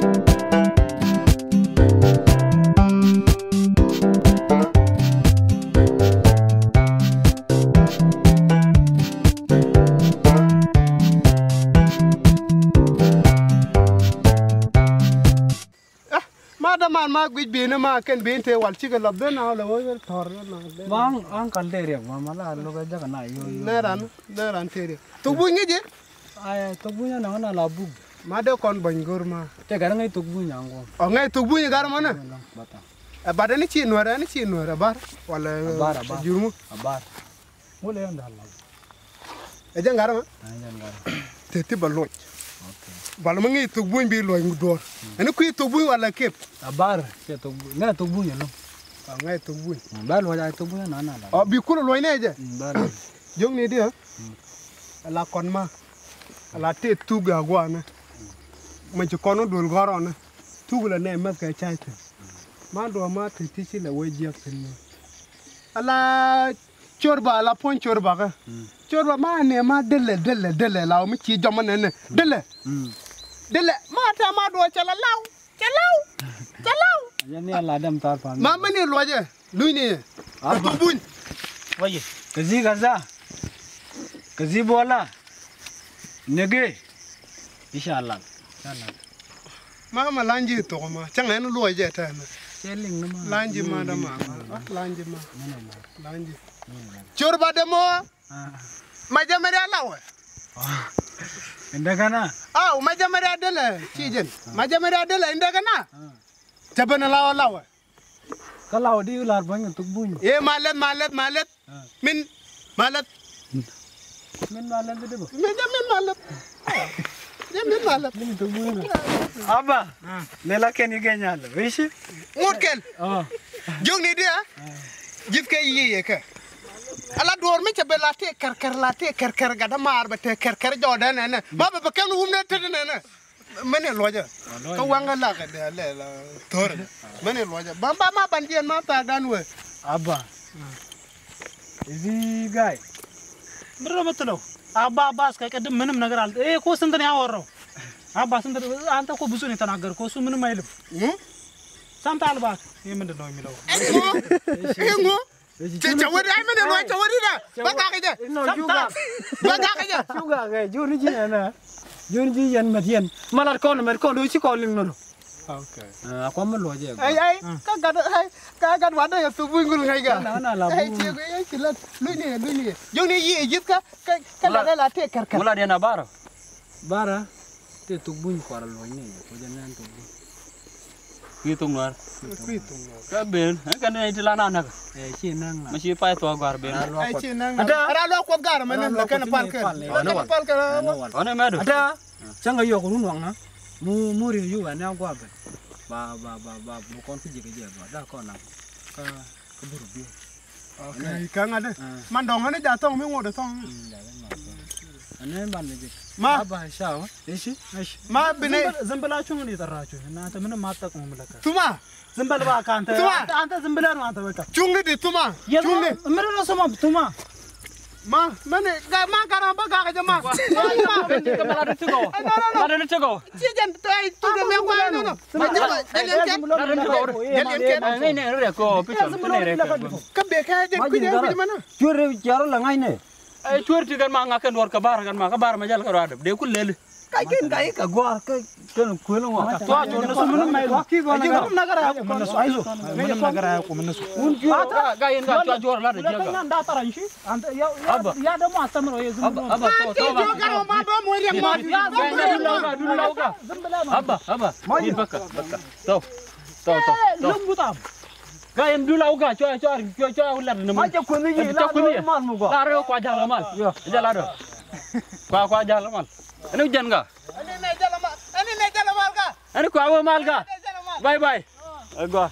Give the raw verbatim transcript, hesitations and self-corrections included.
Ah, ma däman ma guic ben ma kɛn ben te wal cikɛ lɔp ben na wal wal tɔr na. Ma an kal te riɛk ma ma la lok a jak na yo yo. Ne ran ne ran te riɛk. Thok buny ŋic. Ay thok buny na na la buk. Ma de kɔn bany gor ma. Te gar ŋic thok buny ango. O ŋic thok buny gar ma ne. Bata. Ɛ bat ɛn ci nuɔr ɛn ci nuɔr ɛ bar wala. Bar bar. Jurmu. Bar. Ŋu lɛ yɛn dal. Ɛ jɛn gat ɛmɛ. Ɛ jɛn gat ɛmɛ. Te ti ba luɔc. Ok. Bal mi ŋi̱i̱c thok buny bi luɔc ŋu duɔr. Ɛn kui̱ thok buny wala kep. A bar cɛ thok buny ŋɛ thok buny ɛlɔŋ. A ŋɛ thok buny. Ba luɔc a thok buny ɛnɔ ɛnɔ la. Ɔ bi kul luɔc nɛ jɛ. Ba luɔc. Jiökni diɛ. Ala kɔn ma. Ala te thuk a guanɛ. Ma ci kɔn wä duel gɔrɔnɛ. Thuk la nɛ mɛth kɛ cay thi̱n. Ma duɔ ma te ti ci lɛ wee jiɛk thi̱n. Ala Cor ba la puɔ̱ny cor bakä. Cor ba ma ne ma delɛ delɛ delɛ la mi ci jɔmä nɛnɛ delɛ. Delɛ ma ta ma duɔ cɛ la law cɛ law cɛ law. Yɛn ni a la dɛm tar pan. Ma mɛ ni luɔcɛ luny ni. A thuk buny. Waye. Kɛ zi gaza. Kɛ zi buɔla. Nege. Inshallah. Inshallah. Ma ma la̱ny ji̱ thok ma cäŋ ɛn luɔc jɛ tɛn. Cɛ liŋ ni ma. La̱ny ji̱ ma dama. La̱ny ji̱ ma. La̱ny ji̱. Cor ba dɛ mɔ. Ma jɛ mɛ ria lawɛ. Indɛ kɛna. Aw ma jɛ mɛ ria delɛ ci jɛn. Ma jɛ mɛ ria delɛ indɛ kɛna. Cɛ ben lawɛ lawɛ. Kä law di lar bäny thuk buny. Ee malɛth malɛth malɛth. Min malɛth. Min malɛth di bä. Min jɛ min malɛth. Jɛ min malɛth. Min thuk buny. Aba. Lɛ la kɛn i̱ gɛ nyal wi̱ci. Ŋut kɛl. Jiökni di a. Ji̱th kɛ yiëë yɛ kɛ. Ala duɔɔr mi cɛ ben la tëë kɛrkɛr la tëë kɛrkɛr gat dämaar bɛ tëë kɛrkɛr jɔɔdɛ nɛnɛ ma bɛ bɛ kɛn wum nɛ tet nɛnɛ. Mɛn in luɔcä. Kä waŋä lakɛ dee alɛ la thorɛ. Mɛn in luɔcä ba ba ma ban jiɛn ma thaak dan wee. Aba. Izi guy. Mɛ rɔ mɛ thilɛ. Aba bas kɛ kɛ dee mɛn mɛ nɛ kɛ ral ee ko sentɛ ni a wä rɔ. Aba sentɛ an tɛ ko busu ni than a gɛr ko su mɛn mɛ ilip. Sam tal ba. Ee mɛn dee nɔy mi lɔ. Ee ŋo. Ee ŋo. Cɛ cɛ wä di ay mɛn in luɔcä wä di da. Ba gak jɛ. Sam tal. Ba gak jɛ. Cu gak ɛ jur ni ji̱ nɛ nɛ. Jur ni ji̱ yɛn mɛt yɛn. Ma lat kɔn mɛt kɔn do ci kɔn liŋ nɔ do. Okay. A kɔm mi luɔcɛ. Ay ay ka gat ay ka gat wa dee thuk buny gul ŋa̱c ga. Na na la buny. Ay ci lat luny ni luny ni. Jɔk ni yi ji̱th ka ka la dee la tëë kɛrkɛr. Wala dee na bara. Bara tëë thuk buny kuar luɔc ni ko jɛ nɛn thuk buny. Kui̱ thuk nuar. Kui̱ thuk nuar. Ka ben ɛ kɛn ni ti la na nak. Ɛ ci naŋ na. Ma ci pay thua guar ben. Ɛ ci naŋ na. Ra luɔk kuɔth gar mɛ ni la kɛn pal kɛ. Ɔnɛ mɛ du. Cäŋ kɛ yɔk run waŋnä. Mu mu riek yuk ɛn ɛ gua̱a̱ ben. Ba ba ba ba bu kɔn ku ji̱ kɛ jɛ ba da kɔn na. Kä kä buru bi̱i̱. Okay, kä ŋa̱t dee. Man dɔ̱ŋ ɣän i̱ ja̱ thɔ̱ŋ mi ŋot ɛ thɔ̱ŋ. Ɛn ɛ ban ni ji̱. Ma ba shaw. Ishi. Ma bi nɛ. Zimbel a cuŋ ni thar racu na te min ma thak ŋum lɛ kä. Thuma. Zimbel ba kan te. Thuma. An te zimbel an te weka. Cuŋ ni di thuma. Cuŋ ni. Min rɔ suma thuma. Ma mɛni ga ma garam ba gak jɛ ma. Ci jɛn tɔy tu de mɛ guay nɔnɔ. Ma jɛ ma jɛ lien kɛn. Jɛ lien kɛn. Ŋäc nɛ rɛ kɔ picture tɛ nɛ rɛ kɛ. Kä bɛ kɛ jɛn kui̱ jɛ kui̱ jɛ mɛnɛ. Cuɛr jɛ rɔ la ŋa̱c nɛ. Ɛ cuɛr ti kɛn ma ŋa̱c kɛn duɔr kɛ bar kɛn ma kɛ bar ma jal kɛ rɔ adɛ dee ku lɛli. Ka ji̱n ka i̱ kɛ gua̱a̱r kä kɛn kuël ŋuan. Tua cuɔt ni su minä mɛl. Ɛ ji̱ minä kɛ rɛy ku minä su. Aiso. Minä kɛ rɛy ku minä su. Wun ji̱. Ka ka yɛn ka cua juɔr lat ji̱ ka. Aba. Aba. Aba. Tɔ tɔ ba. Aba. Aba. Ni baka baka. Tɔ. Tɔ tɔ tɔ. Ka yɛn dula wuka cua cua cua cua lat ni. Ma jɛ kuɛn ni yi la ni mal mu gɔ. La rɛ kua jal mal. Jal la dɔ. Kua kua jal mal. Ɛn jɛn ka. Ɛn ni nɛ jal mal. Ɛn ni nɛ jal mal ka. Ɛn kua wä mal ka. Bye bye. Ɛ gua.